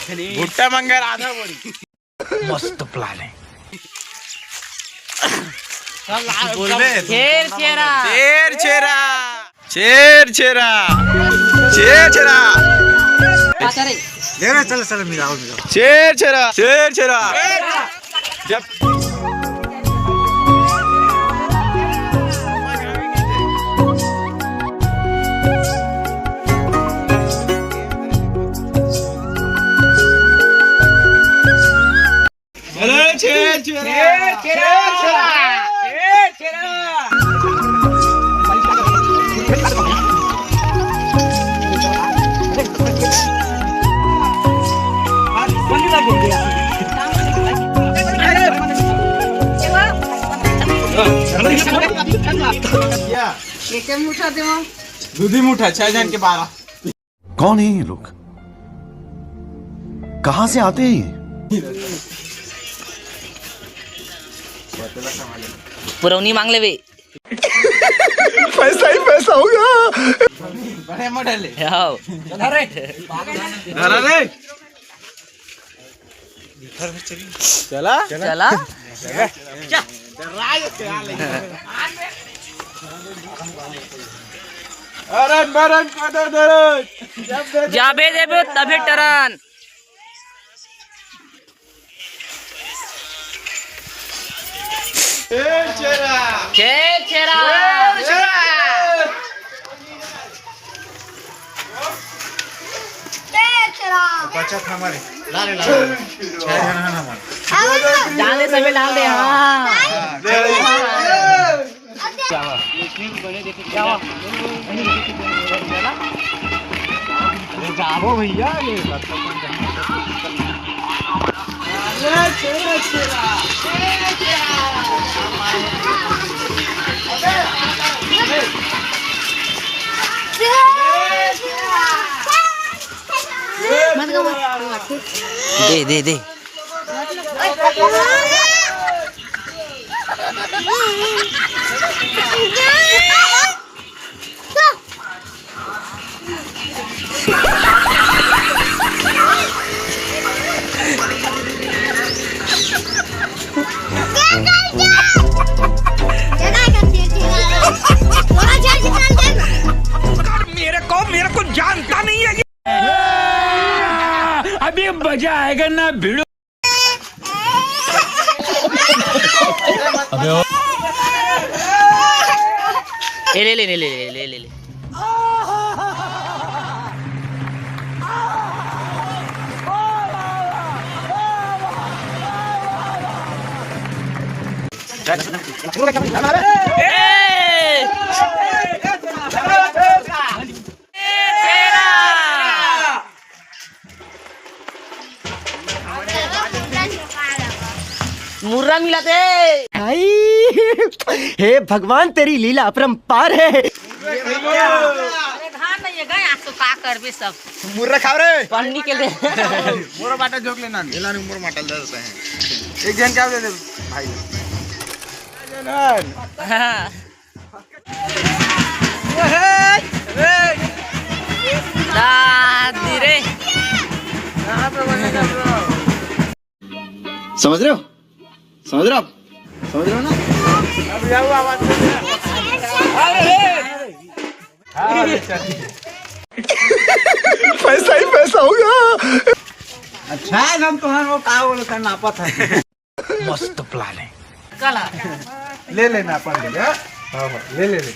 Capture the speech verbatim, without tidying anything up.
भुट्टा मंगर आधा बोरी। मस्त प्लान है। बोल बे। छेर छेरा। छेर छेरा। छेर छेरा। छेर छेरा। ले रे, चल, चल, मिलाओ, मिलाओ। छेर छेरा। छेर छेरा। जब अरे छेर छेरा। छेर छेरा। छेर छेरा। एके मुठा देवा। दूधी मुठा, छह जन के बारह। कौन है ये लोग? कहाँ से आते हैं ये? पुरौनी मांग लेवे। पैसा ही पैसा होगा। बड़े मॉडल है। आओ। चला रे। चला रे। चला। चला। अरे मरन पदो दरन। जाबे देबे तबे टरन। ए चेरा। छे चेरा। ए चेरा। बचत हमारे। ला रे, ला रे। छह जन है ना हमारे। डाल दे, सबे डाल दे, हाँ। हाँ, छह जन। अरे जाओ भैया, ये दे, दे, दे। मेरे को, मेरे को जानता नहीं है ये। अभी मजा आएगा ना भिड़ू। अबे ओ। ए, ले, ले, ले। मुर्रा मिलाते। हाय, हे भगवान, तेरी लीला अपरंपार है। अरे धान नहीं है, गए आज तो का करबे सब। मुर्रा खाओ रे। पन्नी के ले। मुर्रा बाटा जोक लेना नहीं। इलाने मुर्रा माटल दे देते हैं। एक जन क्या दे दे भाई। हाँ। दादी रे। समझ रहे हो? समझ रहे हो आप? समझ रहे हो ना? पैसा ही पैसा होगा। अच्छा है, हम तुम्हारे को का बोलता नापा था। मस्त प्लान है। ले लेना अपन ले, हाँ? हाँ, हाँ, ले, ले, ले।